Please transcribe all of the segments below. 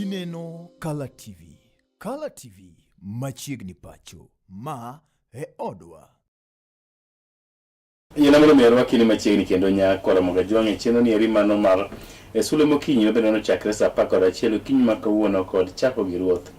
Ineno Kala TV. Kala TV machiegni pacho. Ma e odwa. Yiena mondo mi arwaki ni machiegni kendo nya Kora Jwang' e chenro ni eri mano mar e sule mokinyi mabende nochakre saa 11 okinyi ma kawuono kod chako gi ruoth.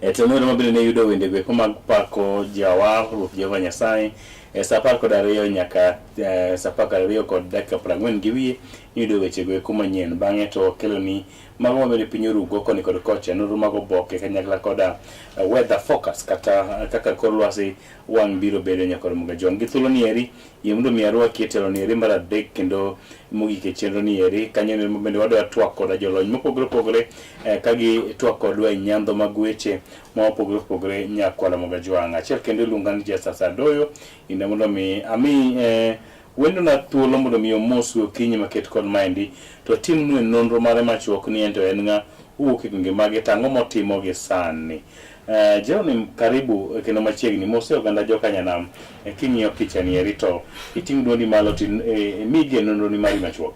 E to ma bende ne yudo wende go eko mag pako Jawar Ruoth Jehova Nyasaye e saa 12 nyaka e, saa 12 kod dakika 40 gi wiye niyudo weche go eko manyien. Bang'e to keloni mago mabende piny orugo koni kod kocha nonro mag oboke kanyakla koda weather forecast kata kaka kor lwasi wang' biro bedo nyakor Mugajwang'. Gi thuolo ni eri, yie mondo mi arwaki e telo ni eri mar adek kendo mogik e chenro ni eri. Kanyo ni bende wadwa twak koda jolony mopogore opogore eh, ka gi twak kodwa e nyandho mag weche ma opogore opogore nyakwara Mugajwang'. Achiel kendo iluonga ni Justus Adoyo, inda mondo mi ami eh, wendona thuolo mondo mi omosu okinyi maket kod maendi to timnue nonro mare machuok ni ento en ng'a owuok e gwenge mage to ang'o motimo gi sani. Uh, Jeronim karibu eh, kendo machiegni mose oganda joka nyanam eh, king'iyo picha ni eri to iting' dwondi malo to eh, imigi nonro ni mari machuok.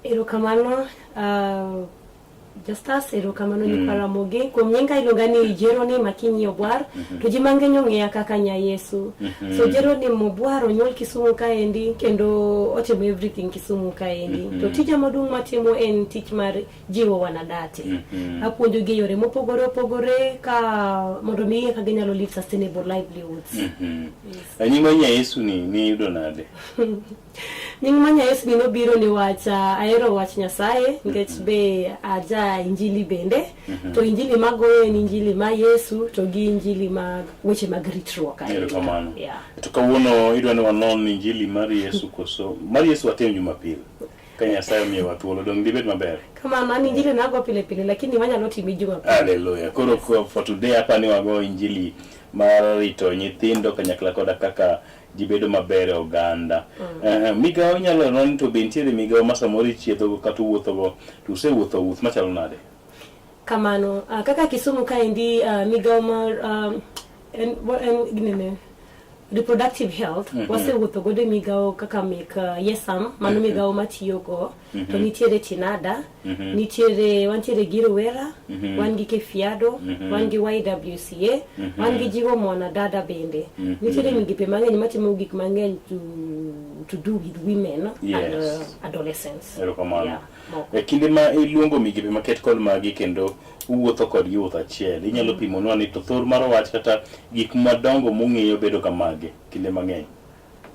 Erokamano uh, Justus, erokamano mm. nyikwa Ramogi. Kuom nyinga iluonga ni Jeronim Akinyi Obwar mm -hmm. to ji mang'eny ong'eya kaka nya Yesu. Mm -hmm. So Jeronim Obwar onyuol Kisumu kaendi kendo otimo everything Kisumu kaendi. Mm -hmm. To tija maduong' matimo en tich mar jiwo wanadate. Mm -hmm. Apuonjogi e yore mopogore opogore ka mondo mi kaka ginyalo live sustainable livelihoods. Mm -hmm. Yes. Nying ma nya Yesu ni niyudo nade? Nying ma nya Yesu ni nobiro ni wach ahero wach Nyasaye nikech mm -hmm. be aja injili bende mm -hmm. to injili magoyo en injili ma Yesu to gi injili mag weche mag ritruok ahinya. Erokamano. Yeah. To kawuono idwa ni wanon injili mar Yesu koso mar Yesu watim Jumapil? Ka Nyasaye omiyowa thuolo, donge dibed maber? Kamano, an injili nago pile pile, lakini wanyalo time Jumapil. Haleluya. Koro for today hapa ni wago injili mar rito nyithindo kanyakla koda kaka ji bedo maber e oganda. Mm. Uh, migawo inyalo non to be nitiere migawo ma samoro ichiedhogo kata uwuothogo to usewuotho wuoth machalo nade? Kamano, uh, kaka Kisumu kaendi uh, migawo mar um, en, en, ginene, reproductive health mm -hmm. wasewuotho godo e migawo kaka mek uh, yesam mano mm -hmm. migawo matiyogo mm -hmm. to nitiere tinada mm -hmm. nitiere wantiere gi rowera mm -hmm. wan gi kefiado mm -hmm. wan gi ywca mm -hmm. wan gi jiwo mwanadada bende mm -hmm. nitiere migepe mang'eny matimo gik mang'eny to, to do with women yes. and uh, adolescents erokamano yeah, e kinde ma iluongo migepe maket kod magi kendo uwuotho kodgi wuoth achiel inyalo mm. pimonwa ni to thor mar wach kata gik madongo mung'iyo bedo kamage kinde mang'eny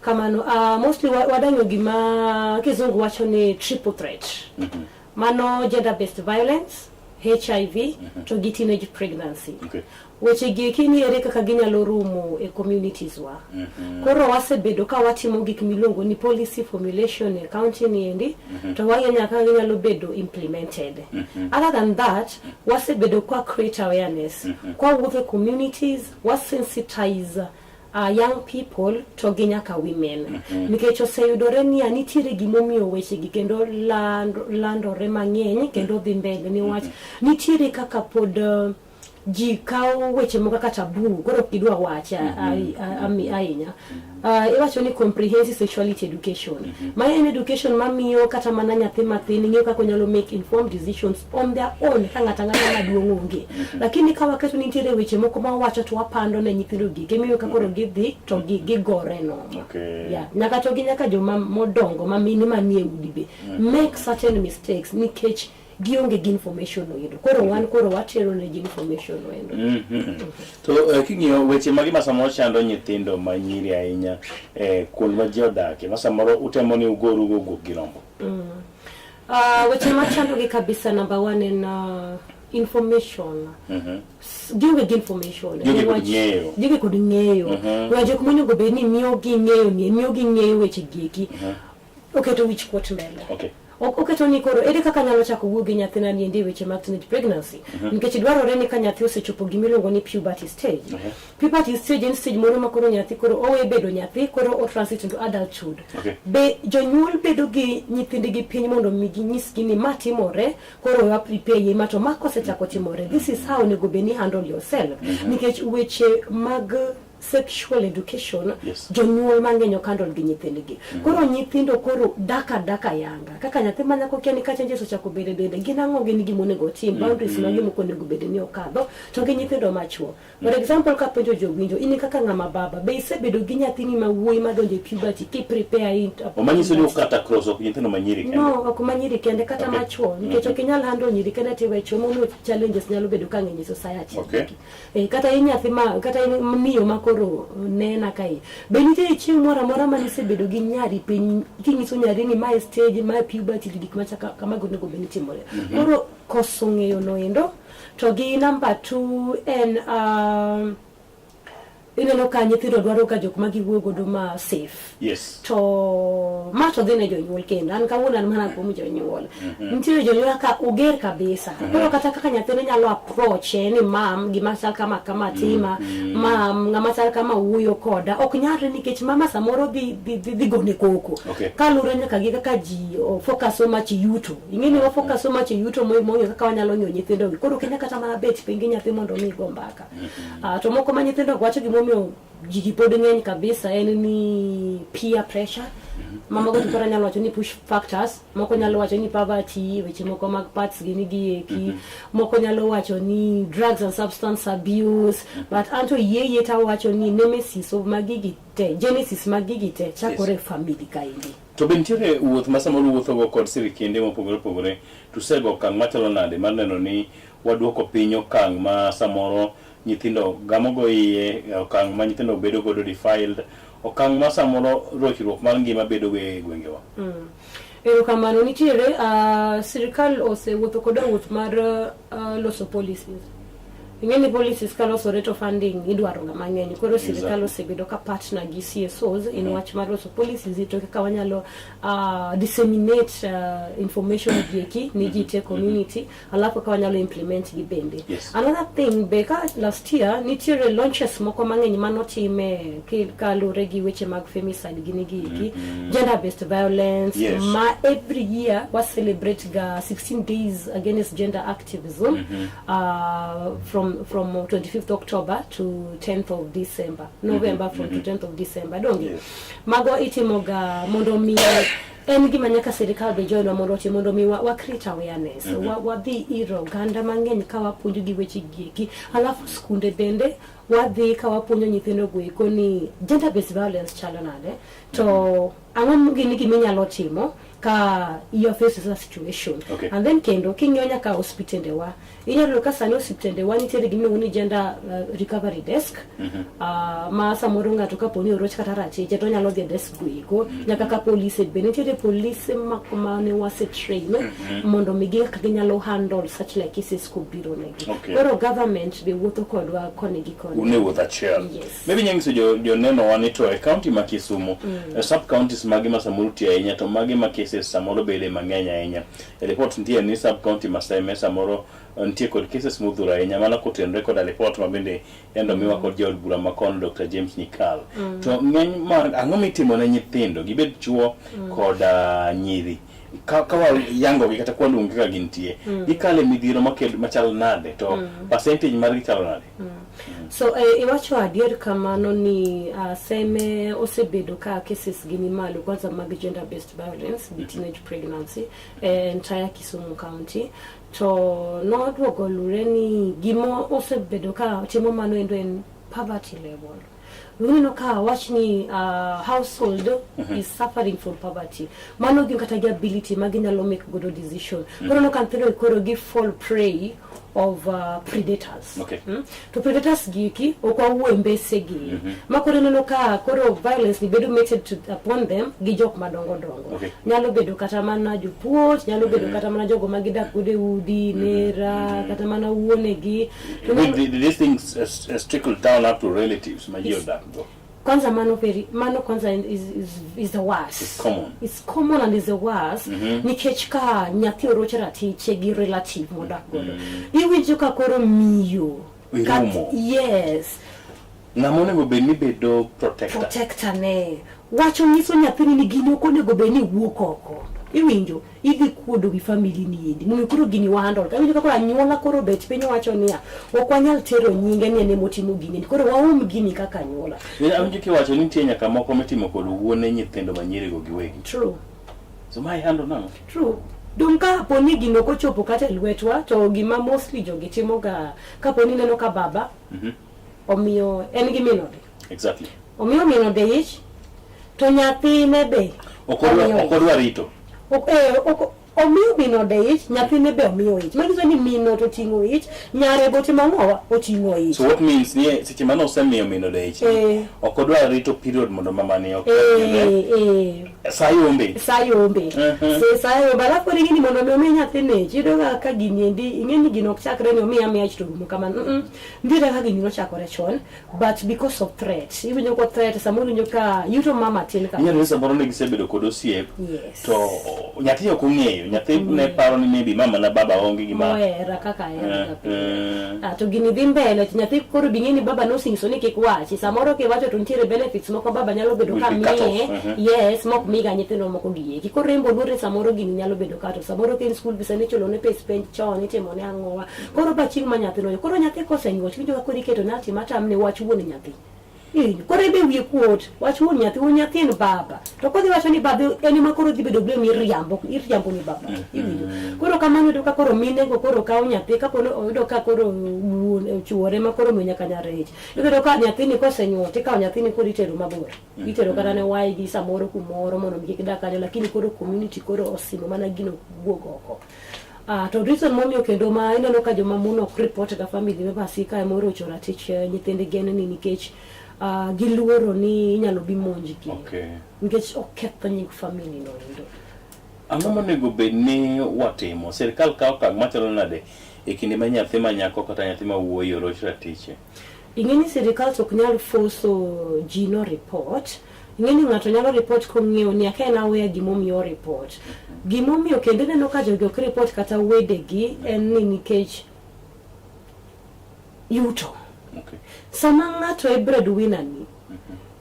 kamano uh, mostly wadanyo gima kizungu wacho ni triple threat mm -hmm. mano gender based violence hiv mm -hmm. to gi teenage pregnancy okay. weche gi eki ni ere kaka ginyalo rumo e communities wa mm -hmm. koro wasebedo ka watimo gik miluongo ni policy formulation e county ni endi mm -hmm. to wang'iyo nyaka kaka ginyalo bedo implemented mm -hmm. other than that wasebedo kwa create awareness mm -hmm. kwa wuotho e communities wa sensitize uh, young people to gi nyaka women mm -hmm. nikech oseyudore niya nitiere gimomiyo wechegi kendo land, landore mang'eny kendo dhi mbele niwach mm -hmm. nitiere kaka pod uh, ji kawo weche moko kaka taboo koro ok gidwa wache ahinya. Uh, iwacho ni comprehensive sexuality education mm -hmm. ma en education mamiyo kata mana nyathi mathin ng'eyo kaka onyalo make informed decisions on their own ka ng'ato ang'ata maduong' onge mm -hmm. lakini ka waketo nitiere weche moko ma wawacho to wapando ne nyithindo gi kemiyo ka koro gidhi to gi gigore noma okay. yeah. nyaka to gi nyaka joma modongo ma mine manie udi be mm -hmm. make certain mistakes nikech gionge gi information noendo koro wan koro watero ne ji information noendo mm -hmm. to uh, king'iyo weche magi ma samoro chando nyithindo ma nyiri ahinya eh, kuond ma ji odakie ma samoro utemo ni ugorugo guok gi rombo mm. uh, weche machandogi kabisa number one en uh, information mm -hmm. gionge gi information gionge kod ng'eyo gionge kod ng'eyo mm -hmm. jok monego bed ni miyogi ng'eyo ni miyogi ng'eyo weche gieki mm -hmm. oketo wich kuot mbele okay. Ok oketo ni koro ere kaka anyalo chako wuoyo gi nyathina ni endi e weche mag teenage pregnancy. Nikech dwarore ni ka nyathi osechopo gimiluongo ni puberty stage. Puberty stage en stage moro ma koro nyathi koro owe bedo nyathi koro o transit into adulthood. Be jonyuol bedo gi nyithindgi piny mondo mi ginyisgi ni ma timore koro wa prepare ye ma to ma kosechako timore this is how onego bed ni handle yourself. Nikech weche mag sexual education jonyuol mang'eny ok handle gi nyithindgi. Koro nyithindo koro dak adaka yanga kaka nyathi ma nyako kia ni ka changes ochako bedo e dende gin ang'o gin gima onego otim boundaries mage mok onego bed ni okadho to gi nyithindo machuo. For example kapenjo jowinjo in kaka ng'ama baba be isebedo gi nyathini ma wuoyi madonjo e puberty ki prepare in Omanyiso ni ukata cross ok nyithindo ma nyiri kende. No, ok ma nyiri kende kata machuo nikech ok inyal handle nyiri kende tiwe chuo momiyo challenges nyalo bedo ka ng'eny e society. Kata in nyathi ma kata in miyo ma koro nena kae be nitie chieng' moro amora ma nisebedo gi nyari piny kinyiso nyari ni mae stage mae puberty gi gik machaka kamago onego bed ni timore. Koro koso ng'eyo no endo to gi number 2 en ineno ka nyithindo dwaro ga jok ma giwuoyo godo ma safe. To ma to dhi ne jonyuol kendo an kawuono an mana kuom jonyuol. Nitiere jonyuol ka uger kabisa. Koro kata kaka nyathine nyalo approach ni mam gima chal kama kama tima, mam ng'ama chal kama wuoyo koda ok nyalre nikech mama samoro dhi gone koko. Kaluwore nyaka gi kaka ji focus so much yuto. Ing'e ni wa focus so much yuto moyo kaka wanyalo ng'iyo nyithindo gi. Koro ok inyal kata mana bet piny gi nyathi mondo mi go mbaka. To moko ma nyithindo wacho gimomiyo gigi pod ng'eny kabisa en ni peer pressure. Mamago to koro nyalo wacho ni push factors, moko nyalo wacho ni poverty, weche moko mag parts gini gi eki, moko nyalo wacho ni drugs and substance abuse, but anto yie yie to awacho ni nemesis of mag gigi te, genesis mag gigi te chakore e family kaendi. To be nitiere wuoth ma samoro uwuothogo kod sirikende mopogore opogore to usego okang' machalo nade mar neno ni waduoko piny okang' ma samoro nyithindo gamogo iye, okang' ma nyithindo bedo godo defiled, okang' ma samoro rochruok mar ngima bedo go e gwengewa? Erokamano nitiere sirikal osewuotho koda wuoth mar loso policies. Ing'e ni policies kalosore to funding idwaro ga mang'eny. Koro sirikal osebedo ka partner gi CSOs in wach mar loso policies to kaka wanyalo disseminate information gieki ni ji te community alafu kaka wanyalo implement gi bende. Another thing be ka last year nitiere launches moko mang'eny manotime kaluwore gi weche mag femicide gini gi eki, gender based violence ma every year wa celebrate ga 16 days against gender activism from 25th October to 10th of December, November from to 10th of December donge. Mago itimo ga mondo mi en gima nyaka sirikal be joinwa mondo otim mondo mi wa create awareness. Wadhi ir oganda mang'eny ka wapuonjo gi weche gi eki, alafu skunde bende wadhi ka wapuonjo nyithindo go eko ni gender based violence chalo nade to ang'o gini giminyalo timo ka you are facing a situation. And then kendo king'iyo nyaka osiptende wa inyalo yudo ka sani osiptende wa nitiere gima iluongo ni gender recovery desk, ma samoro ng'ato kapo ni oroch kata ratiche to onyalo dhi e desk go eko. Nyaka ka polise be nitiere polise mane wase train mondo mi gi kaka ginyalo handle such like cases kobiro negi. Koro government be wuotho kodwa koni gi koni. Un e wuoth achiel. Yes. Maybe inyalo nyiso joneno wa ni to e county ma Kisumu, sub counties mage ma samoro tiyo ahinya to mage ma cases samoro bede mang'eny ahinya. E report nitie ni sub county ma Seme samoro nitie kod cases modhuro ahinya mana kotenore koda report ma bende yando miwa kod jaod bura ma kono Dr. James Nyikal. To ng'eny mar ang'o mitimo ne nyithindo gibed chuo kod nyiri ka wayango gi kata kwaluongo kaka gintie, gikale midhiero machal nade to percentage margi chalo nade? So iwacho adier kamano ni Seme osebedo ka cases gi ni malo kwanza mag gender based violence gi teenage pregnancy entire Kisumu County to noduogo lure ni gima osebedo ka timo mano endo en poverty level. Uneno ka wach ni household is suffering from poverty. Mano gin kata gi ability ma ginyalo make godo decision. Koro no ka nyithindo koro gi fall prey of predators. To predators gi ki ok wawuo e mbese gi. Ma koro ineno ka koro violence ni bedo meted upon them gi jok madongo dongo. Nyalo bedo kata mana jopuonj, nyalo bedo kata mana jogo ma gidak godo e udi, nera, kata mana wuonegi. To Did these things trickle down up to relatives ma ji odak go? Kwanza mano very mano kwanza is the worst. It's common. It's common and is the worst. Nikech ka nyathi oroch ratiche gi relative modak godo. Iwinjo ka koro miyo. Irumo. Yes. Ng'ama onego bed ni bedo protector. Protector ne. Wacho nyiso nyathini ni gini ok onego bed ni wuok oko. Iwinjo, idhi kuodo gi family ni endi. Momiyo koro gini wa handle. Iwinjo ka koro anyuola koro bet piny wacho niya, ok wanyal tero nyinge ni en emotimo gini. Koro waum gini kaka anyuola. Awinjo kiwacho ni nitie nyaka moko mitimo kod wuone nyithindo manyirigo giwegi. True. So ma handle nang'o? True. Dong' ka po ni gino ok ochopo kata e lwetwa to gima mostly jogi timo ga kapo ni ineno ka baba omiyo en gi min ode. Exactly. Omiyo min ode ich to nyathine be Ok odwa omiyo ok odwa rito. Omiyo min ode ich, nyathine be omiyo ich. Manyiso ni min ot oting'o ich, nyare be otimo ang'owa? Oting'o ich. So what means ni seche mane osemiyo min ode ich, ok odwa rito period mondo mamani ok Sa yombe. Sa yombe. Sa yombe. Alafu koro ing'e ni mondo mi omi nyathini ich, iyudo ga ka gini endi, ing'e ni gino ok chakre ni omiye amiya ich to orumo kamano. Nitiere kaka gini nochakore chon, but because of threat. Iwinjo ko threat, samoro iwinjo ka yuto mama tin ka. Inyalo ni samoro ne gisebedo kod osiep. Yes. To nyathi ok ong'eyo, nyathi ne paro ni maybe mama na baba onge gima. Mohera kaka ahera ka pile. To gini dhi mbele, to nyathi koro bi ng'e ni baba nosingiso ni kik wachi. Samoro kiwacho to nitiere benefits moko baba nyalo bedo ka Will be cut off. miye. Yes, mok miga nyithindo moko gi eki. Koro en be oluor ni samoro gini nyalo bedo cut off. Samoro ka en school fees ichulo ne pes penj chon, itimo ne ang'owa. Koro ba chieng' ma nyathi no, koro nyathi kosenyuol, tiwinjo ka koro iketo ne ultimatum ni wach wuon nyathi. Iwinjo? Koro en be wiye kuot, wach wuon nyathi, wuon nyathi en baba. To kodhi wacho ni baba en ema koro dhi bedo blame iriambo, iriambo ni baba. Iwinjo? Koro kamano iyudo ka koro mine go koro kawo nyathi, kapo ni oyudo ka koro wuon chuore ma koro omiyo nyaka nyare ich. Iyudo ka nyathini kosenyuol tikawo nyathini koro itero mabor. Itero kata ne waygi samoro kumoro mondo kik dak kanyo, lakini koro community koro osimo mana gino wuok oko. To reason momiyo kendo ma ineno ka joma mon ok report ga family members ka ema orocho ratich nyithindgi en ni nikech giluoro ni inyalo bi monjgi. Nikech oketho nying family no endo. Ang'o monego bed ni watimo? Sirkal kawo okang' machalo nade e kinde ma nyathi ma nyako kata nyathi ma wuoyi oroch ratiche? Ing'e ni sirkal to ok nyal forso ji no report. Ing'e ni ng'ato nyalo report kong'eyo ni aka en aware gimomiyo o report. Gimomiyo kendo ineno ka jogi ok report kata wedegi en ni nikech yuto. Sama ng'ato e breadwinner ni,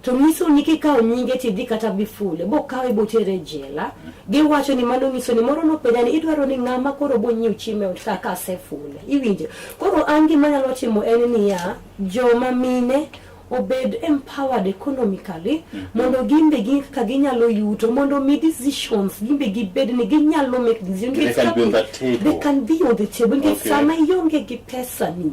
to nyiso ni kikawo nyinge tidhi kata bifule, bokawe botere e jela, giwacho ni mano nyiso ni moro nopenja ni idwaro ni ng'ama koro bonyiew chiemo e ot ka kasefule. Iwinjo? Koro an gima anyalo timo en niya, joma mine obed empowered economically, mondo gin be gi kaka ginyalo yuto, mondo mi decisions gin be gibed ni ginyalo make decisions. They can be on the table. They can be on the table. Nikech sama ionge gi pesa ni,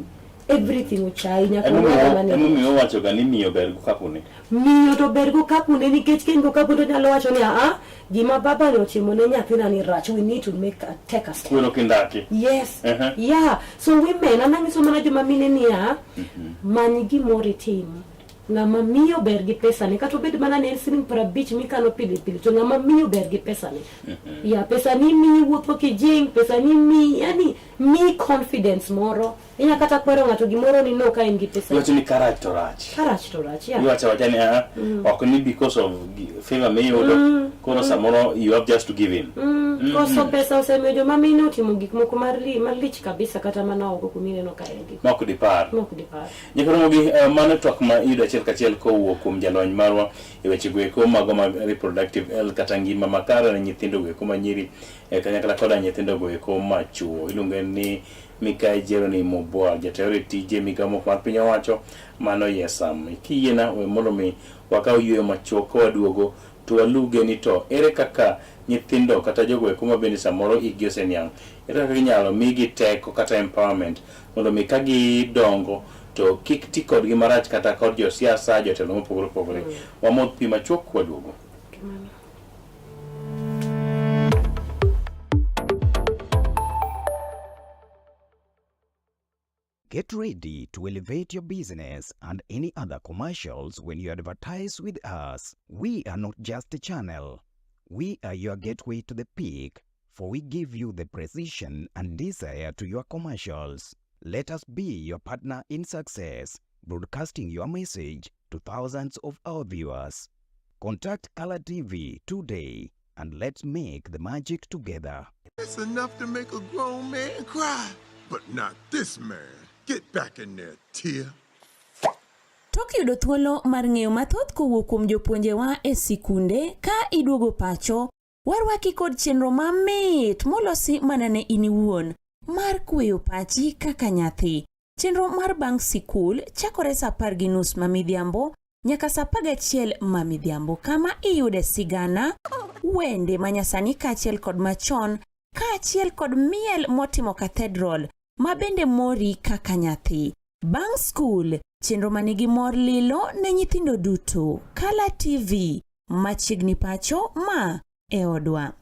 everything ochayi nyaka owada mane. Emomiyo owacho ga ni miyo ber go kapune. Miyo to ber go kapune nikech ka en go kapune to nyalo wacho ni a gima baba ni otimo ne nyathina ni rach, we need to take a step. Kwero kindaki. Yes. Yeah. So women, an anyiso mana joma mine niya, many gimoro itim. Ng'ama miyo ber gi pesane, kata obed mana ni en siling 50 mikano pile pile, to ng'ama miyo ber gi pesane. Ya, pesa ni miyi wuotho kijing, pesa ni miyi, yani miyi confidence moro. Inya kata kwero ng'ato gimoro ni no ka en gi pesa. Iwacho ni karach to rach. Karach to rach, yeah. Iwacho awacha ni ok ni because of favor miyudo, koro samoro you have just to give in. Koso pesa osemiyo joma mine otimo gik moko malich kabisa kata mana oko kuma ineno kaendi. Ma ok dipar. Ma ok dipar. Nyakoromogi, mano twak ma iyudo achiel kachiel kowuok kuom jalony marwa e weche goeko mago mag reproductive health kata ngima makare ne nyithindo goeko manyiri, kanyakla koda nyithindo goeko machuo. Iluonge ni Mikai Jeronimo Obwal, jatelo e tije migawo moko mar piny owacho mano Yesam. Kiyiena we mondo mi wakaw yueyo machuok ka waduogo to waluge ni to ere kaka nyithindo kata jogo eko ma bende samoro hikgi oseniang', ere kaka inyalo migi teko kata empowerment mondo mi ka gidongo to kik ti kodgi marach kata kod josiasa, jotelo mopogore opogore. Wamodh pi machuok waduogo. Kamano. Get ready to elevate your business and any other commercials when you advertise with us. We are not just a channel. We are your gateway to the peak, for we give you the precision and desire to your commercials. Let us be your partner in success, broadcasting your message to thousands of our viewers. Contact Color TV today and let's make the magic together. It's enough to make a grown man cry, but not this man. Get back in there, Tia. Tok yudo thuolo mar ng'eyo mathoth kowuok kuom jopuonjewa e sikunde ka iduogo pacho, warwaki kod chenro mamit molosi mana ne in iwuon mar kweyo pachi kaka nyathi. Chenro mar bang' sikul chakore sa 10:30 ma midhiambo nyaka sa 11 ma midhiambo kama iyude sigana, wende manyasani kaachiel kod machon kaachiel kod miel motimo cathedral ma bende mori kaka nyathi. Bang' skul, chenro manigi mor lilo ne nyithindo duto. Kala TV, machiegni pacho ma e odwa.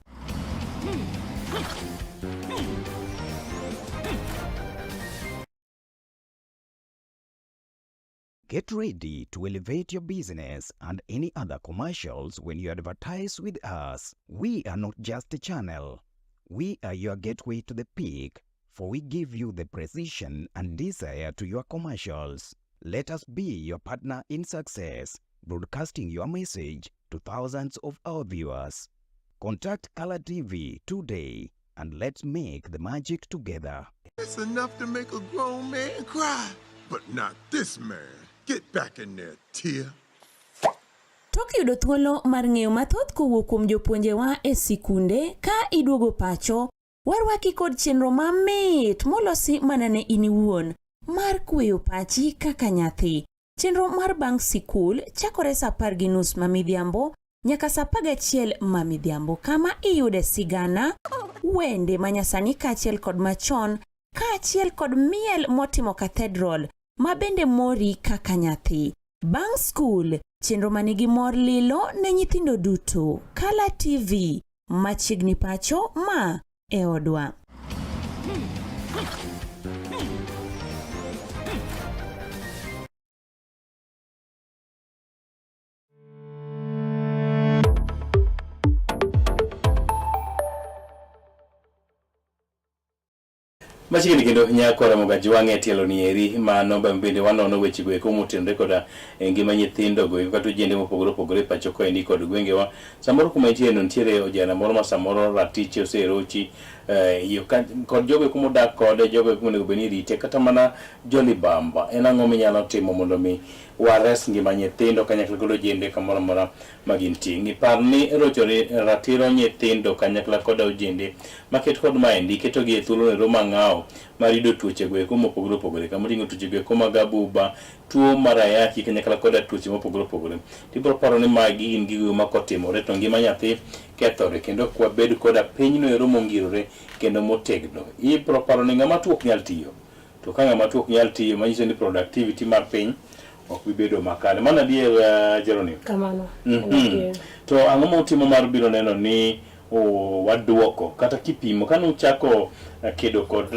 Get ready to elevate your business and any other commercials when you advertise with us. We are not just a channel. We are your gateway to the peak, for we give you the precision and desire to your commercials. Let us be your partner in success, broadcasting your message to thousands of our viewers. Contact Color TV today and let's make the magic together. It's enough to make a grown man cry, but not this man. Get back in there, Tia. Tok yudo thuolo mar ng'eyo mathoth kowuok kuom jopuonjewa e sikunde ka iduogo pacho, warwaki kod chenro mamit molosi mana ne in iwuon mar kweyo pachi kaka nyathi. Chenro mar bang' sikul chakore sa 10:30 ma midhiambo nyaka sa 11 ma midhiambo kama iyude sigana, wende manyasani kaachiel kod machon kaachiel kod miel motimo cathedral ma bende mori kaka nyathi. Bang' skul, chenro manigi mor lilo ne nyithindo duto. Kala TV, machiegni pacho ma e odwa. Machiegni kendo nyako Ramogi Ajwang' e tielo ni eri mano bende wanono weche go eko motenore koda e ngima nyithindo go eko kata ojende mopogore opogore e pacho kaendi kod gwengewa. Samoro kuma intiere no nitiere ojana moro ma samoro ratiche oserochi yo kod jogo eko modak kode, jogo eko monego bed ni irite kata mana jolibamba. En ang'o minyalo timo mondo mi wares ngima nyithindo kanyakla kod ojende kamoro amora ma gintie? Ng'i par ni rocho ratiro nyithindo kanyakla koda ojende maket kod maendi ketogi e thuolo nero mang'awo mar yudo tuoche go eko mopogore opogore kama oting'o tuoche go eko mag abuba, tuo mar ayaki kanyakla koda tuoche mopogore opogore. Tibiro paro ni magi gin gigo ma kotimore to ngima nyathi kethore kendo ok wabed koda pinyno ero mongirore kendo motegno. Ibiro paro ni ng'ama tuo ok nyal tiyo to ka ng'ama tuo ok nyal tiyo manyiso ni productivity mar piny ok bi bedo makare. Mano adier Jeronim? Kamano. To ang'o ma utimo mar biro neno ni waduoko kata kipimo kane uchako kedo kod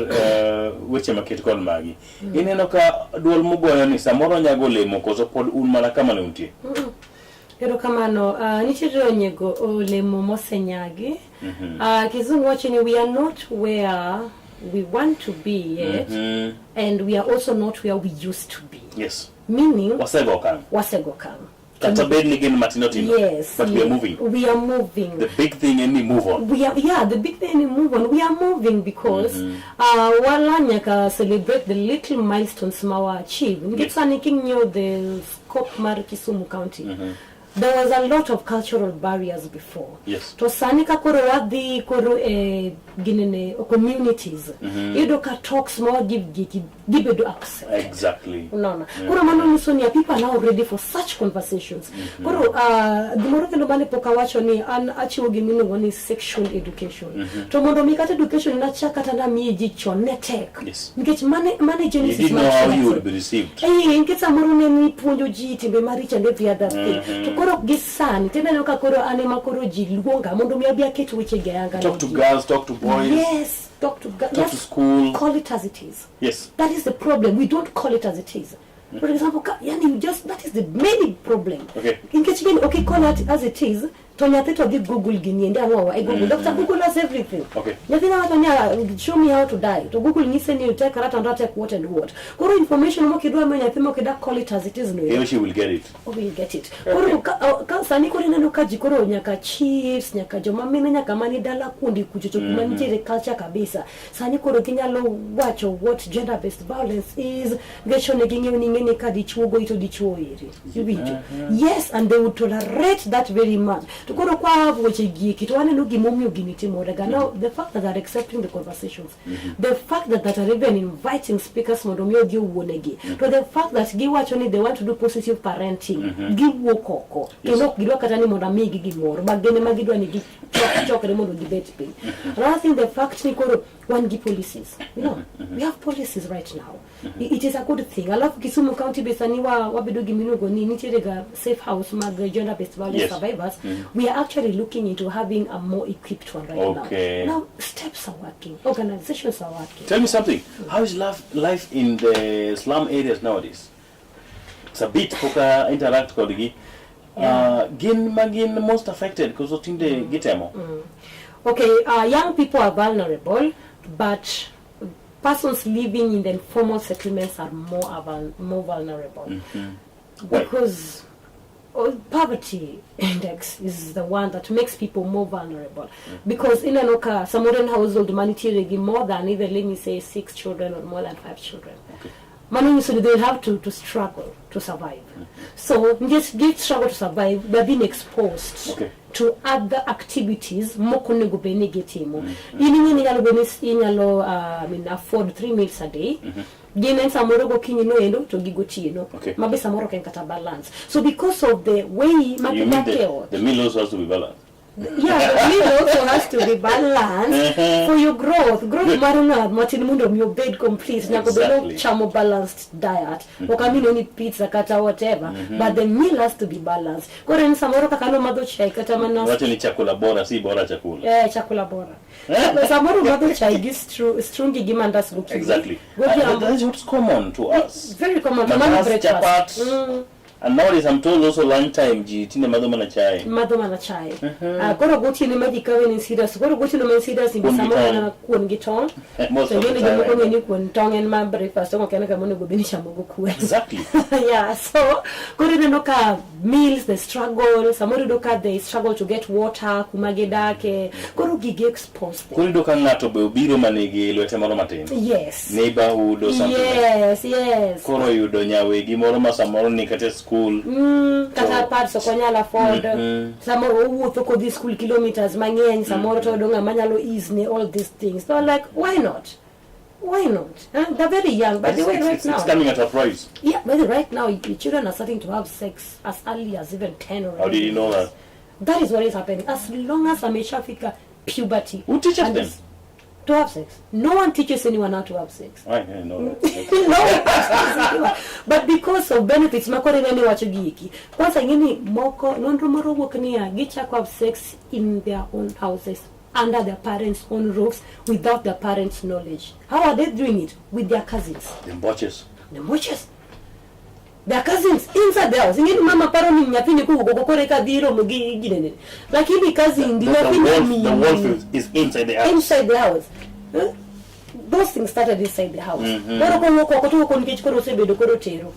weche maket kod magi ineno ka duol mugoyo ni samoro nyago olemo koso pod un mana kama ne untie? Erokamano. Nitiere onyego olemo mosenyagi. Kizungu wacho ni we are not where we want to be yet and we are also not where we used to be. Yes. Meaning wasego okang'. Wasego okang'. Kata bed ni gin matindo tindo. Yes. But we are moving. We are moving. The big thing en ni move on. We are, yeah, the big thing is move on. We are moving because wala nyaka celebrate the little milestones ma wa achieve. Nikech sani king'iyo the scope mar Kisumu County, there was a lot of cultural barriers before. Yes. To sani ka koro wadhi koro e ginene communities, iyudo ka talks ma wa give gi gibedo accepted. Exactly. Unaona. Koro mano nyiso ni people are now ready for such conversations. Koro gimoro kendo mane pok awacho ni an achiwo gimiluongo ni sexual education. To mondo mi kata education nachak kata namiye ji chon ne tek. Yes. Nikech mane You genesis didn't mar know how you sex. would be received. Nikech samoro ne ni puonjo ji timbe maricho and every other thing. To koro gi sani tineno ka koro an ema koro ji luonga mondo mi abi aket weche gi ayanga ne Talk to ji. girls, talk to boys. Yes, talk to girls. Talk to school. Call it as it is. Yes. That is the problem. We don't call it as it is. For example, ka, yani you just, that is the main problem. Nikech gini ok ikone as it is, to nyathi to dhi Google gini endi ang'owa e Google. Dr. Google has everything. Nyathi nyalo wacho niya, "Show me how to die." To Google nyise ni take rat and take what and what. Koro information mokidwa miyo nyathi mokida call it as it is no. He or she will get it. Will get it. Koro ka sani koro ineno ka ji koro nyaka chiefs, nyaka joma mine, nyaka mani dala kuonde kucho to kuma nitiere culture kabisa. Sani koro ginyalo wacho what gender based violence is, nikech ne ging'eyo ni ng'eni ka dichuo goyi to dichuo iri. Iwinjo? Yes, and they would tolerate that very much. To koro kwa weche gieki to waneno gimomiyo gini timore ga. Now, the fact that they're accepting the conversations, the fact that are even inviting speakers mondo mi odhi owuonegi, to the fact that giwacho ni they want to do positive parenting, giwuok oko kendo ok gidwa kata ni mondo amigi gimoro, but gin ema gidwa ni gichokre mondo gibet piny. Another thing, the fact ni koro wan gi policies. We have policies right now. It is a good thing. Alafu Kisumu County be sani wa wabedo gi miluongo ni nitiere ga safe house mag gender based violence survivors. We are actually looking into having a more equipped one right now. Now steps are working, organizations are working. Tell me something. How is life in the slum areas nowadays? It's a bit poka interact kodgi. Gin ma gin most affected koso tinde gitemo? Okay, young people are vulnerable, but persons living in the informal settlements are more vulnerable. Why? Because poverty index is the one that makes people more vulnerable. Because in anoka, samoro en household manitiere gi more than even, let me say, six children or more than five children. Mano nyiso ni they will have to struggle to survive. So just get struggle to survive, they're being exposed to other activities mok onego bed ni gitimo. In ing'e ni inyalo bedo ni inyalo I mean, afford three meals a day. Gin en samoro gokinyi noendo to gi gotieno. Ma be samoro ok en kata balance. So because of the way ma You mean gidak e ot. the meal also has to be balanced? Yeah, the meal also has to be balanced for your growth. Growth mar ng'at matin mondo mi obed complete. Nyaka obed chamo balanced diet. Ok amino ni pizza kata whatever, but the meal has to be balanced. Koro en samoro kaka nomadho chai kata mana Wacho ni chakula bora si bora chakula. Eh, chakula bora. Samoro madho chai gi strungi gi mandas gokinyi. Godhiambo. That is what's common to us. Very common. Mano Mandas, breakfast. chapat. And nowadays I'm told also lunchtime ji tinde madho mana chai. Madho mana chai. Ah, koro gotieno ma ji kawe ni serious. Koro gotieno ma en serious ni Kuon gi samoro tong'. mana kuon gi tong'. Most To of the ng'eni time, jomoko I ng'e know. ni kuon tong' en ma breakfast, tong' ok en kama onego bed ni ichamo go kuon. Yeah, so koro ineno ka meals, they struggle, samoro iyudo ka they struggle to get water kuma gidake. Koro gigi expose them. Koro iyudo ka ng'ato be obiro manigi lwete moro matin. Neighborhood or something like Yes. Koro oyudo nyawegi moro ma samoro ni kata e school. Kata pads ok onyal afford. Samoro owuotho kodhi school kilometers mang'eny, samoro to oyudo ng'ama nyalo ease ne all these things. So like, why not? Why not? Huh? They're very young. By the way, right It's now. coming at a price. Yeah, but right now, the children are starting to have sex as early as even 10 or How did you know that? That is what is happening. As long as ameshafika puberty. Who teaches And them? To have sex. No one teaches anyone how to have sex. I didn't know that. No one teaches anyone. But because of benefits, makore nene wacho gieki. Kwanza ingeni moko, nonro moro wuok niya, gichako have sex in their own houses, under their parents' own roofs, without their parents' knowledge. How are they doing it? With their cousins. The mboches. The mboches. Their cousins inside the house. Ingeni mama paro ni nyathini kowuok oko koro eka dhi romo gi ginene. Lakini cousin di nyathini mi. The wolf is inside the house. Inside the house. Huh? Those things started inside the house. Koro kowuok oko to owuok nikech koro osebedo koro tero.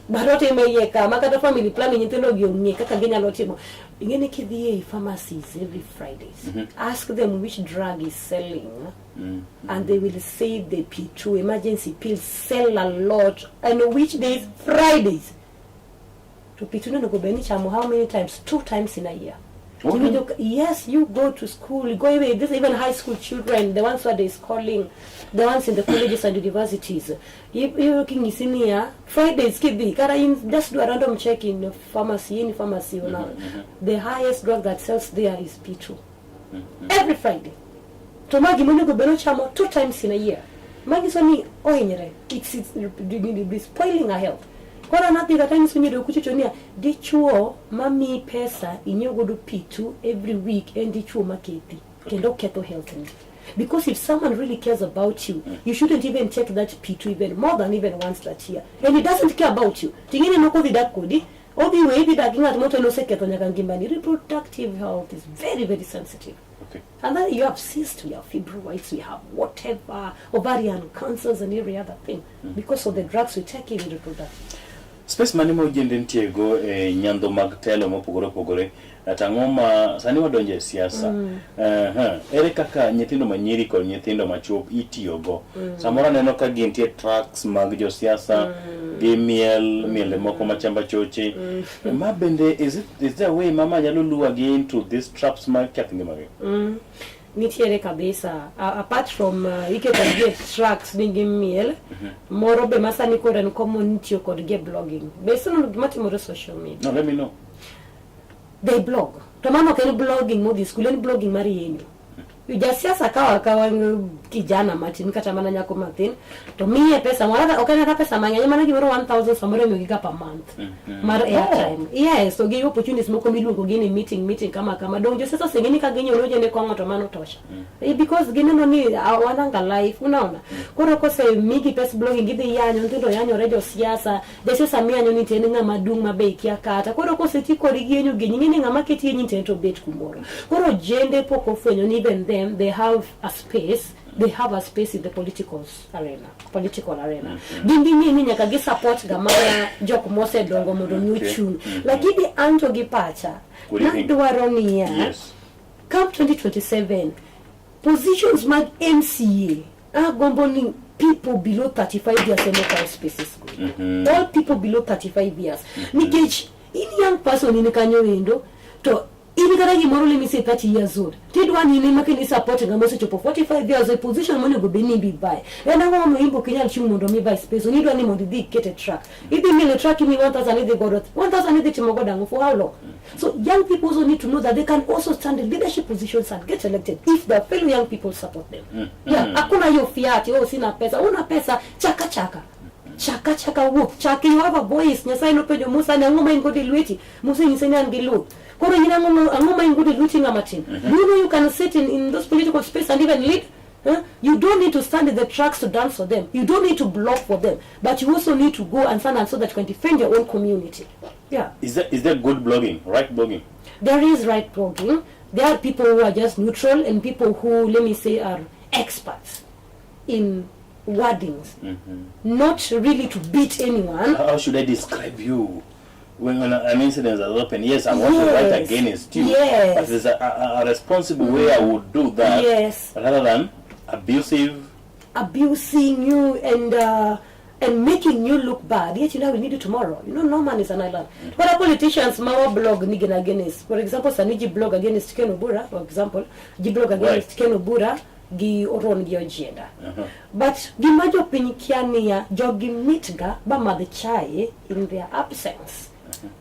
But otime iye ka, ma kata family planning nyithindo gi ong'e kaka ginyalo timo. Ingeni kidhi e pharmacies every Fridays, ask them which drug is selling. And they will say the P2 emergency pills sell a lot. And which days? Fridays. To P2 no go beni chamo how many times? 2 times in a year. Yes, you go to school, you go away. This even high school children, the ones who are calling, the ones in the colleges and universities. You looking is in here, Fridays kidhi, kara in, just do a random check in pharmacy, any pharmacy. The highest drug that sells there is P2. Every Friday. To magi monego bed ochamo 2 times in a year. Magi so ni ohinyre. It's spoiling our health. Koro an adhi kata nyiso nyiri kuchocho niya, dichuo mamiyi pesa inyiew godo P2 every week en dichuo makethi kendo ketho health ni. Because if someone really cares about you, you shouldn't even take that P2 even more than even once that year. And he doesn't care about you. Ting'eni nok odhi dak kodi, odhi weyi dhi dak gi ng'at moro to en oseketho nyaka ngimani. Reproductive health is very, very sensitive. And then you have cysts, we have fibroids, we have whatever, ovarian cancers and every other thing because of the drugs we take in reproductive. Space mane ma ojende nitiego e nyandho mag telo mopogore opogore to ang'o ma sani wadonjo e siasa Aha. Ere kaka nyithindo manyiri kod nyithindo machuo itiyogo samoro aneno ka gintie tracks mag josiasa gimiel miele moko machamba choche ma bende is there a way mama nyalo lure gi into these traps mar ketho ngimagi? Nitiere kabisa. Apart from iketo gi e tracks ni gimiel, moro be masani koro en common itiyo kodgi e blogging. Be iseneno gima timore e social media? No, let me know. They blog. To mano ok en blogging modhi skul, en blogging mar yenyo. Jasiasa kawo akawa kijana matin kata mana nyako mathin to miye pesa moro, ok en kata pesa mang'eny, mana gimoro 1000 samoro imiyogi ga per month mar airtime. Yes, to gi opportunities moko miluongo gi ni meeting, meeting kama kama. Dong josiasa oseng'e ni ka ginyiewo ne ojende kong'o to mano tosha. Because gineno ni wananga life, unaona. Koro kose migi pes blogging gidhi yanyo, nyithindo yanyore josiasa, jasiasa miyanyo ni to en ng'ama duong' ma be ikia kata. Koro koseti kodi gi yenyo gini, ing'e ni ng'ama keti yenyi to en to obet kumoro. Koro jende pok ofwenyo ni even them, they have a space, they have a space in the political arena, political arena. Gin ging'e ni nyaka gi support ga mana jok mosedongo mondo mi ochung'. Lakini anto gi pacha, What do you think? nadwaro niya, come 2027, positions mag MCA, agombo ni people below 35 years ema okaw spaces go. All people below 35 years. Nikech in young person in kanyo endo, to in kata gimoro, let me say 30 years old, tidwa ni in ema kendo support ng'ama osechopo 45 years e position monego bed ni ibi buy. En ang'o momiyo in be ok inyal chung' mondo mi buy space? Idwa ni mondo idhi iket e track. Idhi miele track imi 1000 idhi godo. 1000 idhi timo godo ang'o? For how long? So young people also need to know that they can also stand in leadership positions and get elected if their fellow young people support them. Yeah, hakuna hiyo fiat, oh sina pesa. Una pesa, chaka chaka. Chaka chaka wuok, chaka you have a voice. Nyasaye nopenjo Musa ni ang'o ma in godo e lweti? Musa nyise ni an gi luth. Koro in ang'o ma in godo e lweti ng'ama tin? Do you know you can sit in those political space and even lead? Huh? You don't need to stand in the tracks to dance for them. You don't need to block for them. But you also need to go and stand and so that you can defend your own community. Yeah. Is there good blogging, right blogging? There is right blogging. There are people who are just neutral and people who, let me say, are experts in wordings. Not really to beat anyone. How should I describe you? When an incident has happened, yes, I want to write against you. But there's a responsible way I would do that rather than abusive. Abusing you and making you look bad. Yet you know we need you tomorrow. No man is an island. What are politicians mawa blog nigin against? For example, sani ji blog against Ken Obura, for example, ji blog against Ken Obura gi Oron gi Ojienda. But gima jopiny kia niya, jogi meet ga ba madh chai in their absence.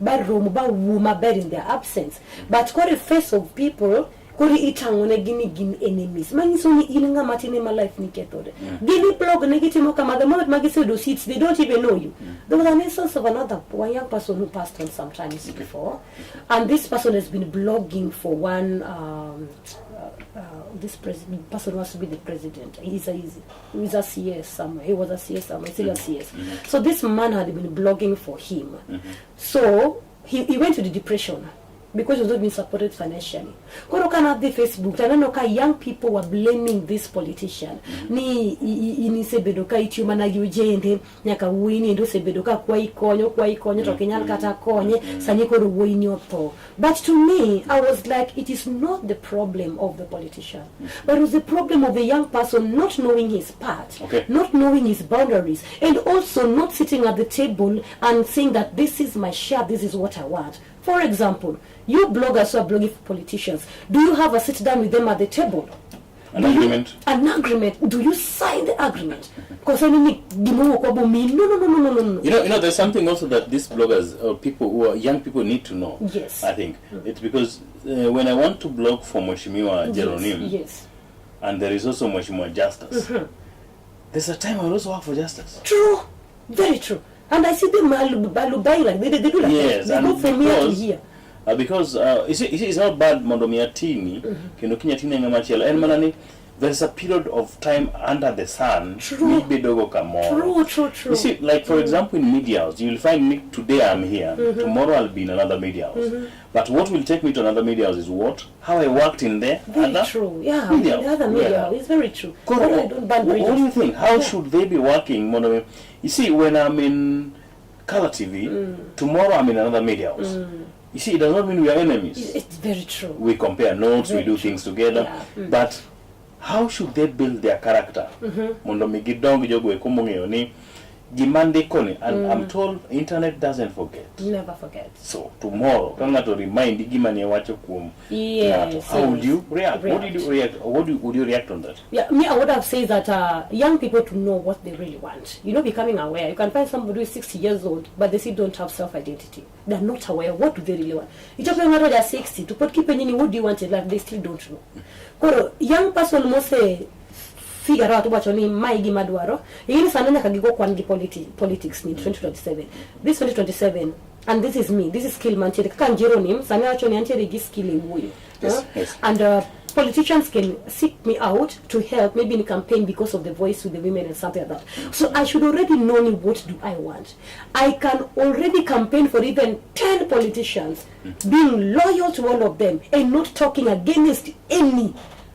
Ba rom ba wuo maber in their absence. But koro face of people koro itang'o ne gi ni gin enemies. Manyiso ni in ng'ama tin ema life ni kethore. Gini blog ne gitimo kama, the moment ma giseyudo seats, they don't even know you. There was an instance of another one young person who passed on sometimes before, and this person has been blogging for one this person wants to be the president. He's a CS somewhere. He was a CS somewhere. Still a CS. So this man had been blogging for him. So he went to the depression because he was not being supported financially. Koro kana dhi Facebook, taneno ka young people were blaming this politician. Ni in isebedo ka itiyo mana gi ojende, nyaka wuoyi ni endo osebedo ka kwayi konyo, kwayi konyo, to ok inyal kata konye, sani koro wuoyi ni otho. But to me, I was like, it is not the problem of the politician, but it was the problem of the young person not knowing his part, not knowing his boundaries, and also not sitting at the table and saying that this is my share, this is what I want. For example, you bloggers who are blogging for politicians, do you have a sit down with them at the table? An Do you- agreement. An agreement. Do you sign the agreement? Because I mean, no, no, no, no, no, no, no. There's something also that these bloggers or people who are young people need to know. I think it's because when I want to blog for Mheshimiwa Jeronim, and there is also Mheshimiwa Justus, there's a time I will also work for Justus. True. Very true. And I see them balubai like they do like that. They And go from here to because, here. Because you see, it's not bad mondo mi atini kendo kinya tine ng'ama chielo en mana ni There's a period of time under the sun True. mibedogo kamoro. True, true, true. You see, like for example, in media house, you'll find me today I'm here, tomorrow I'll be in another media house. But what will take me to another media house is what? How I worked in the Very other true. Yeah, media the house. other media Yeah. house. It's very true. Koro, But I don't burn what do bridges. you think? How should they be working? Mono, you see, when I'm in Color TV, tomorrow I'm in another media house. You see, it does not mean we are enemies. It's very true. We compare notes, we Very do true. things together. Yeah. But how should they build their character? Mondo mi gidong jogo eko mong'eyo ni gima ndikoni, and I'm told internet doesn't forget. Never forget. So tomorrow, ka ng'ato remind gima ne wacho kuom ng'ato, Yes. how would yes. you react? What did you react? What do, would you react on that? Yeah, me, I would have said that young people to know what they really want. You know, becoming aware. You can find somebody who is 60 years old, but they still don't have self-identity. They're not aware. What do they really want? Ichopo ng'ato ja 60, to put kipenji what do you want in life? They still don't know. Koro, young person mose figure out wacho ni mae gima dwaro. Ing'eni sani nyaka gigo kwan gi politics ni 2027. This 2027, and this is me, this is skill mantiere. Kaka Njero ni, sani awacho ni antiere gi skill e wuoyo. Yes, Huh? yes. And politicians can seek me out to help maybe in campaign because of the voice with the women and something like that. So I should already know ni what do I want. I can already campaign for even 10 politicians, being loyal to all of them and not talking against any.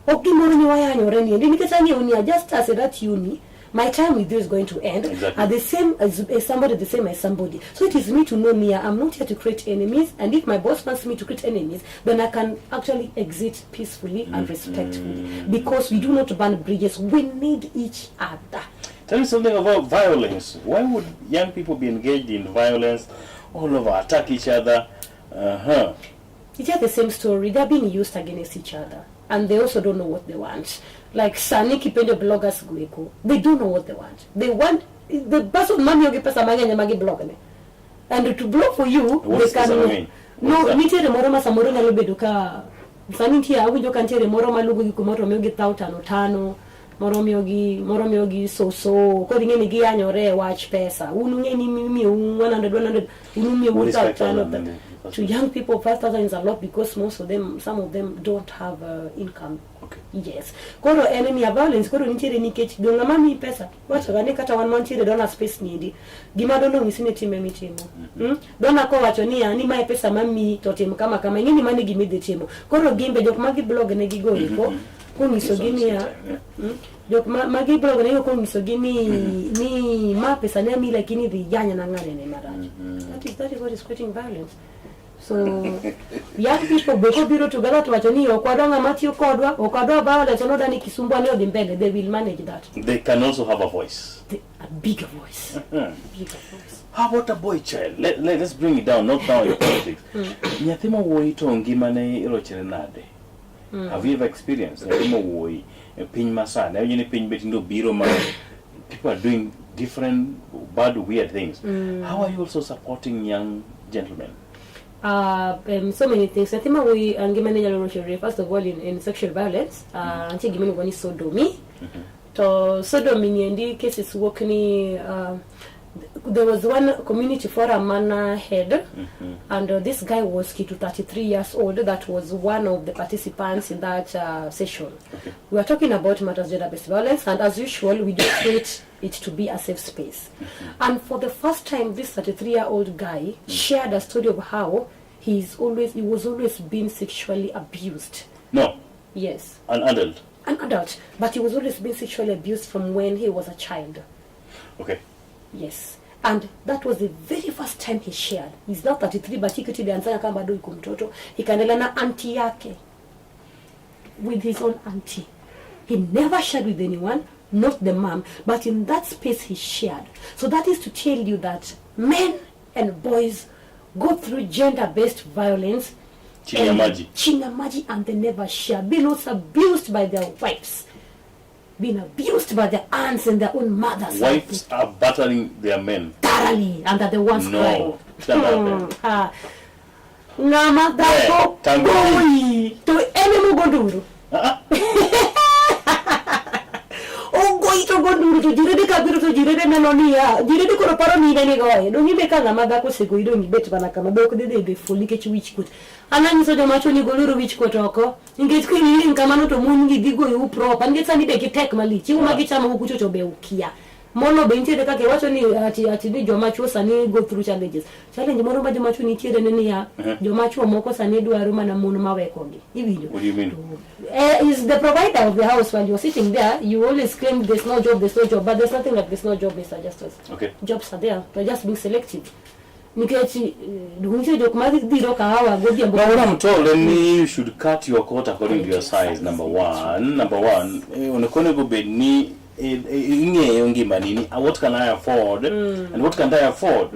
Ok gimoro ni wayanyore ni endi nikech ang'eyo ni just as that uni my time with you is going to end. Exactly. At the same as somebody, the same as somebody. So it is me to know me. I'm not here to create enemies, and if my boss wants me to create enemies, then I can actually exit peacefully and respectfully. Because we do not burn bridges. We need each other. Tell me something about violence. Why would young people be engaged in violence all over, attack each other? Uh-huh. It's just the same story. They're being used against each other. And they also don't know what they want. Like sani kipenjo bloggers goeko, they don't know what they want. They want the person mamiyogi pesa mang'eny ema giblog ne. And to blog for you, What's they can pesa mang'eny? No, What's that? nitiere moro ma samoro nyalo bedo ka sani nitie awinjo ka nitiere moro maluongo gi kumoro to miyogi thou tano tano, moro miyogi moro miyogi soso. Koro ing'e ni giyanyore e wach pesa. Un ung'e ni imiyou 100 100, un umiyou What is thou 5,000 tano. then? To young people, 5,000 is a lot because most of them, some of them don't have income. Okay. Yes. Koro en ni violence koro nitiere nikech do ng'ama miyi pesa wacho ga ni kata wan mantiere donor space niendi gima donor onyisi ni tim emitimo. Donor kowacho niya ni mae pesa mamiyi to tim kama kama ing'e ni mano e gima idhi timo. Koro gimbe jok ma giblog ne gigo eko konyisogi niya jok ma giblog ne gigo konyisogi ni ma pesa ne amiyi lakini dhi iyanyna ng'ane marach. That is what is creating violence. So young people be kobiro together to wacho ni ok wadwa ng'ama tiyo kodwa, ok wadwa violence, wadwa ni Kisumbwa ni odhi mbele, they will manage that. They can also have a voice. A bigger voice. Bigger voice. How about a boy child? Let's bring it down, not down in politics. Nyathi ma wuoyi to ngimane irochre nade? Have you ever experienced nyathi ma wuoyi e piny masani? Awinjo ni piny be tinde obiro ma people are doing different bad weird things. How are you also supporting young gentlemen? So many things. Nyathi ma wuoyi ngimane nyalo rochore first of all in sexual violence. Nitie gima iluongo ni sodomy. To sodomy ni endi cases wuok ni there was one community forum mana head and this guy was kitu 33 years old that was one of the participants in that session. We were talking about matters gender-based violence, and as usual we do create it to be a safe space. And for the first time this 33-year-old guy shared a story of how he was always being sexually abused. No. Yes. An adult. An adult, but he was always being sexually abused from when he was a child. Okay. Yes. And that was the very first time he shared. He's now 33, but he kitu ilianza kama bado yuko mtoto. Ikaendelea na auntie yake. With his own auntie. He never shared with anyone, not the mom, but in that space he shared. So that is to tell you that men and boys go through gender-based violence. Chini ya and maji. Chini ya maji, and they never share. Being also abused by their wives. Being abused by their aunts and their own mothers. Wives are battering their men. Thoroughly, and they're the ones No. crying. Tell that Ng'ama dhako tango. goyi to en ema ogo nduru. Ogoyi to to go nduru to jirende ka biro to jirende neno niya jirende koro paro ni in ema igoye dong' ibe ka ng'ama dhako osegoyi dong' ibet mana kama be ok dhi dhi ful nikech wich kuot an anyiso joma chwo ni goluru wich kuot oko nikech kiling kamano to mon gi dhi goyou proper nikech sani be gitek malich chiemo ma gichamo kucho to be ukia mono be nitiere kaka iwacho ni ati ati ni joma chwo sani go through challenges challenge moro ma joma chwo nitiere ne niya joma chwo moko sani dwaro mana mon mawekogi iwinjo What do you mean? Is the provider of the house while you're sitting there you always claim there's no job there's no job but there's nothing like there's no job Mr. Justus jobs are there they're just being selective nikech nitie jok ma dhiro kahawa godhiambo But what I'm told en ni you should cut your coat according to your size number one. Number one, onego onego bed ni ing'eyo ngimani ni what can I afford and what can't I afford.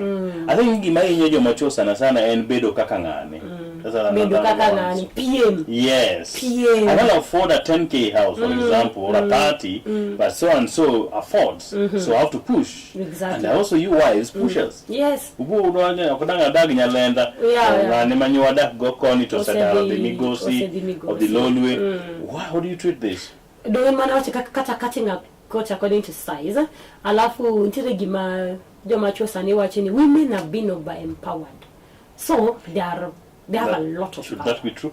I think gima hinyo joma chuo sana sana en bedo kaka ng'ane. That's another bedo kaka one. ng'ani piem Yes. PM. I can afford a 10k house, for example, or a 30, but so and so affords. So I have to push. Exactly. And also you wives pushers. yes Ubu udwanya ok dang' adag nyalenda. Yeah, yeah. Ng'ane ma nyo wadak go koni to osedar odhi Osedhi- migosi, osedhi migosi. odhi lolwe. Why, how do you treat this? Dong en mana wacho kaka kata cutting a coat according to size alafu nitiere gima joma chuo sani wacho ni women have been over empowered so they are they have a lot of Should power. that be true?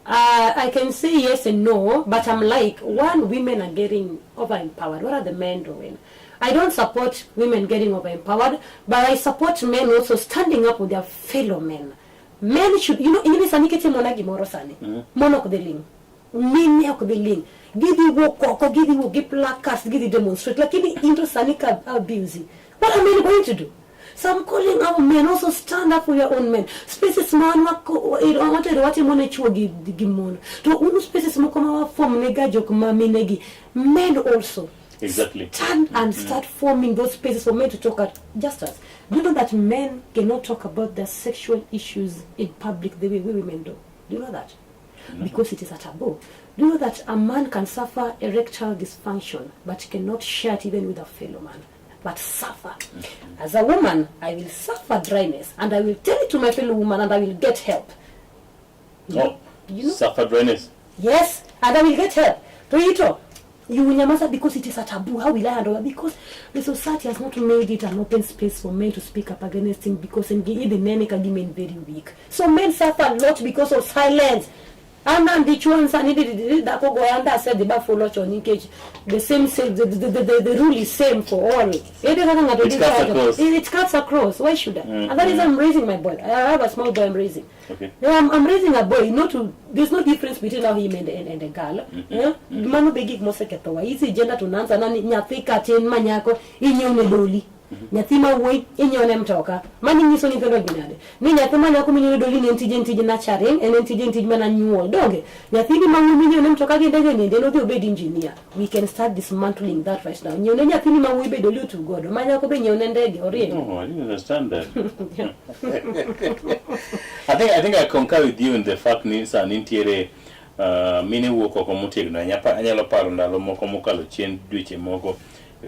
I can say yes and no, but I'm like, one, women are getting over empowered. What are the men doing? I don't support women getting over empowered, but I support men also standing up with their fellow men. Men should, you know, ingine sani kete mona gimoro sani. Mon ok dhi ling. Mine ok dhi ling. Gidhi wuok oko, gidhi wuok gi placards, gidhi demonstrate. Lakini into sani ka abuse. What are men going to do? So I'm calling our men also stand up for your own men. Spaces ma wan watero watimo ne chuo gi, gi mon. To unu spaces moko ma wafom ne ga jok ma mine gi. Men also stand and start forming those spaces for men to talk at just us. Do you know that men cannot talk about their sexual issues in public the way we women do? Do you know that? Because it is a taboo. Do you know that a man can suffer erectile dysfunction but cannot share it even with a fellow man? But suffer. As a woman, I will suffer dryness and I will tell it to my fellow woman and I will get help. Oh, You know? suffer dryness. Yes, and I will get help. To ito, you will nyamaza because it is a taboo. How will I handle that? Because the society has not made it an open space for men to speak up against things because the men can men very weak. So men suffer a lot because of silence. An an dichuo an sani dhako goya anda asedhi bafulo chon nikech the same the rule is same for all. Ere kaka ng'ato It dhi cuts kacho. across. It cuts across. Why should I? And that is I'm raising my boy. I have a small boy I'm raising. Yeah, I'm raising a boy. Not to, there's no difference between now him and a girl. Eh? Mano be gik mosekethowa. Hizi gender tunaanza nani nyathi katin ma nyako inyiewo ne doli. Nyathi ma wuoyi inyiewo ne mtoka. Mani nyiso nyithindo gi nade. Ni nyathi ma nyako minyiewo ne doli ne en tije en tij nurturing, en tije en tij mana nyuol. Donge? Nyathini ma wuoyi minyiewo ne mtoka gi ndege ni en odhi obed engineer. We can start dismantling that right now. Nyiew ne nyathini ma wuoyi be doli otug godo. Ma nyako be nyiew ne ndege oriemb. No, I didn't understand that. I think I concur with you in the fact ni sani nitiere mine wuok oko motegno ahinya. Anyalo paro ndalo moko mokalo chien dweche moko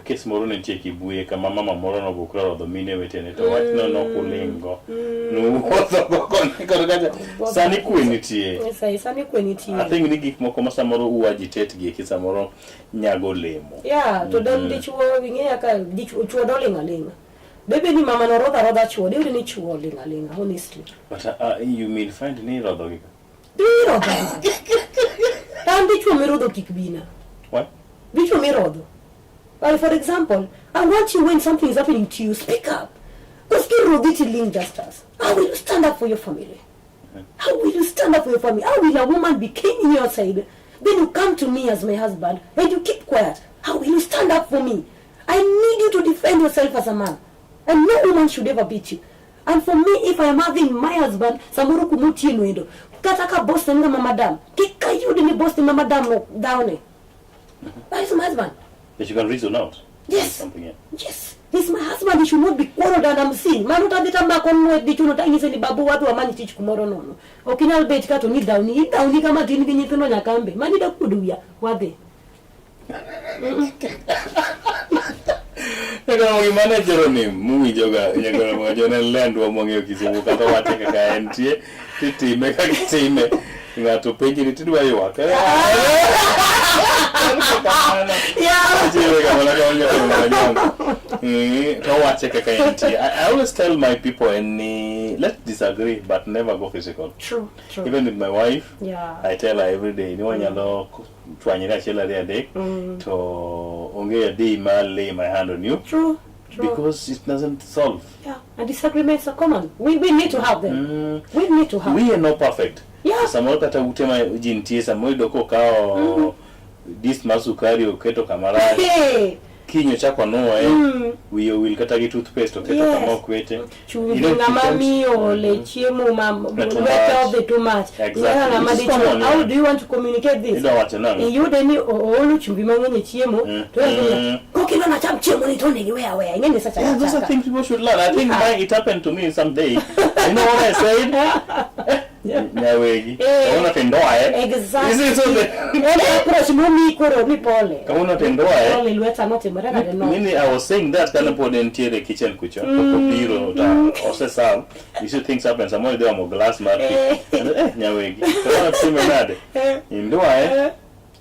kes moro ne nitie Kibuye kama mama moro nobukre orodho mine wetene to wachno nokulingo nowuotho go koni kod kacha sani kwe nitie Sani kwe nitie. I think ni gik moko ma samoro u agitate gi eki samoro nyago olemo Yeah, to don dichuo ing'eya ka dichuo chuo doling' aling'a. Bebe ni mama norodho arodha chuo, diyud ni chuo oling' aling'a, honestly. But you may find ni irodho gi Irodho. An dichuo mirodho kik bina. Why? Dichuo mirodho. Well, for example, I want you when something is happening to you, speak up. Because kirodhi tiling just us. How will you stand up for your family? How will you stand up for your family? How will a woman be king in your side? Then you come to me as my husband and you keep quiet. How will you stand up for me? I need you to defend yourself as a man. And no woman should ever beat you. And for me, if I am having my husband, samoro kumutie nwendo. Kata ka boss ni ngama madam. Kik ayud ni boss ni mama madam no dawne. That is my husband. That you can reason out. Yes. Something, yeah. Yes. He's my husband. He should not be quarreled and I'm seeing. Mano tadhi tamako lwet dichuo no tanyise ni babu wadhi wamany tich kumoro nono. Ok inyal bet ka to ni dawni. Idawni kama tin gi nyithindo nyaka an be. Mani da kuodo wiya. Wadhi. Nyakoromo gima ne Jeronim muwinjoga Nyakoromo jone lendwa mwang'eyo Kisumu kata wache kaka entie titime kaka itime. Ng'ato penji ni tidwa ywak. Yeah. Jiwe kamano ka onge kono majong. To wache kaka entie. I always tell my people en ni let's disagree but never go physical. True, true. Even with my wife, Yeah. I tell her every day ni wanyalo chwanyre achiel ariyo adek to onge a day ma lay my hand on you True, true. because it doesn't solve. Yeah, and disagreements are common. We need to have them. We need to have We are not perfect. Yeah. Samoro kata ute ma ji nitie samoro iyudo kokawo dis mar sukari oketo kama rach. Hey, Kiny ochako onuoye, wiye owil kata gi toothpaste oketo Yes. kama okwete. Chumvi You know, ng'ama sometimes- miyo ole chiemo ma Too lwete much. odhi too much. Exactly. Ng'ama ng'ama It's dichuo. common, How yeah. do you want to communicate this? Idwa wacho nang'o? Iyude ni oolo chumbi mang'eny e chiemo to kokino nacham chiemo ni to onego iwe aweya. Ing'e ni sacha Yeah, those are achaka. things people should learn. I think Yeah. it happened to me someday. You know what I said? Nyawegi. Eh. Kawuono to indoa eh. Exactly. You see, so the- En approach momiyi koro ni pole. Kawuono to indoa eh. Pole lweta notimore nade no. Mini, I was saying that kane pod entiere e kitchen kucho pok obiro to ose serve. You see things happen. Samoro idhi omo glass mar pi. And, nyawegi. Kawuono time nade? Indoa eh.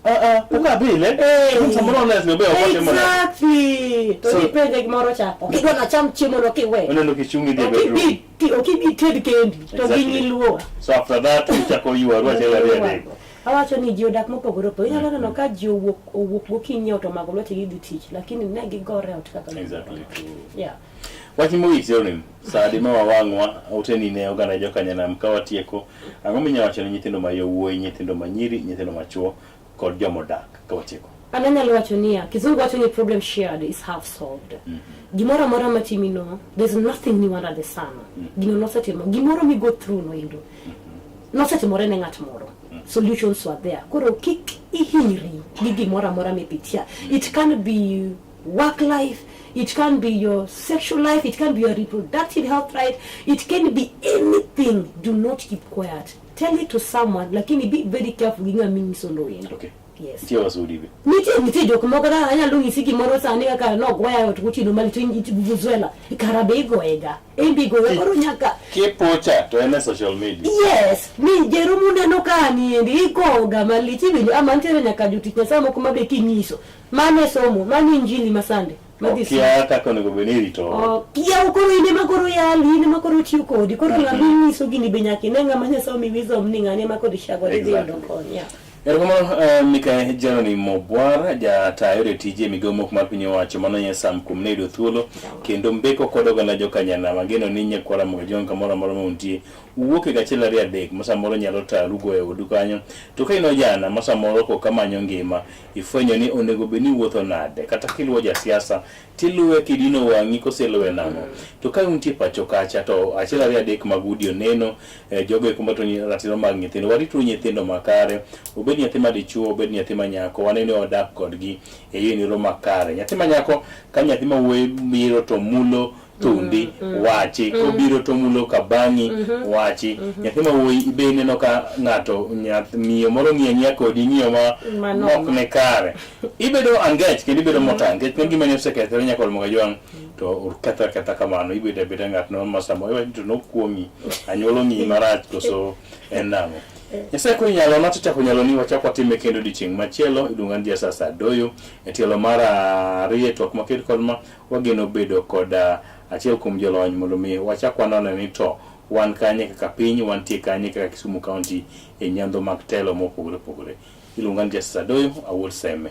Ah ah, pok abile. Eh. Samoro honestly obe ok otimo nade. Exactly. To nipenje gimoro cha. Ok idwa nacham chiemo no kiwe. Oneno kichung' idhi e bedroom. Ok ibi ted kendi to Exactly. giniluowa. So after that uchako ywaru achiel ariyo adek. Awacho ni ji odak mopogore opogore. Inyalo neno ka ji owuok owuok gokinyi ot omako lwetegi dhi tich, lakini ne gigore ot kaka gigore. Exactly true. Yeah. Wach mogik Jeronim, sa adi ma wawang'wa uteni ne oganda jokanyanam ka watieko, ang'o minyalo wacho ne nyithindo ma yowuoyi, nyithindo ma nyiri, nyithindo ma chuo kod jomodak ka watieko? An anyalo wacho niya, kizungu wacho ni problem shared is half solved. Gimoro amora matimino, there's nothing new under the sun. Gino nosetimo, gimoro mi go through no endo. Nosetimore ne ng'at moro. Solutions were there. Koro kik ihinyri gi gimoro amora mipitia. It can be work life, it can be your sexual life, it can be your reproductive health right, it can be anything. Do not keep quiet. Tell it to someone, lakini be very careful gi ng'ama inyiso no endo. Okay. Yes. Nitie wasudi be. Nitie jok moko kaka anyalo nyisi gimoro sani kaka nogoya e ot gotieno malich to vuvuzela kara be igoyega en be igoye koro nyaka Kipocha to en e social media. Yes, ni jero muneno ka niendi igoga malich iwinjo ama nitiere nyaka jotich Nyasaye moko ma be kinyiso mano e somo mano injili ma Sunday madhi somo. Okia kaka onego bed ni irito. Okia koro in ema koro yali in ema koro tiyo kodi koro ng'ama inyiso gini be nyaka ine ng'ama Nyasaye omi wisdom ni ng'ani ema kod ishago idhi yudo Exactly. kony. Yeah. Erokamano Mikael Jeronim Obwar, jata yore tije e migawo moko mar piny owacho mano Nyasam kuom ne yudo thuolo kendo mbeko kod oganda jokanyanam. Ageno ni nyakwara Ramogi Ojwang' kamoro amora ma untie uwuok e gachiel ariyo adek ma samoro nyalo tarugo e odu kanyo. To ka in ojana ma samoro koka manyo ngima, ifwenyo ni onego bed ni iwuotho nade kata kiluwo jasiasa tiluwe kidino wang'i koseluwe nang'o. To ka untie pacho kacha to achiel ariyo adek mag udi oneno jogo eko mato ratiro mag nyithindo warituru nyithindo makare obed nyathi ma dichuo obed nyathi ma nyako wane ni wadak kodgi e yo makare nyathi ma nyako ka nyathi ma wuoyi biro to mulo thundi wachi kobiro to mulo kabang'i wachi nyathi ma wuoyi be ineno ka ng'ato miyo moro ng'iyo ang'iya kodi ng'iyo ma Manono. mok ne kare ibedo angech kendo ibedo motang' nikech ne gima ne osekethore nyaka Ramogi Ojwang' to oketho aketha kamano ibedo abeda ng'at no ma samoro iwacho to nokuong'i anyuola ong'iyi marach koso en nang'o Nyasaye koro nyalo na to chako nyalo ni wachak watime kendo odiochieng' machielo iluonga ni Jasasa Adoyo e tielo mar ariyo e twak maket kod ma wageno bedo kod achiel kuom jolony mondo mi wachak wanone ni to wan kanye kaka piny wantie kanye kaka Kisumu County e nyandho mag telo mopogore opogore iluonga ni Jasasa Adoyo awuod Seme.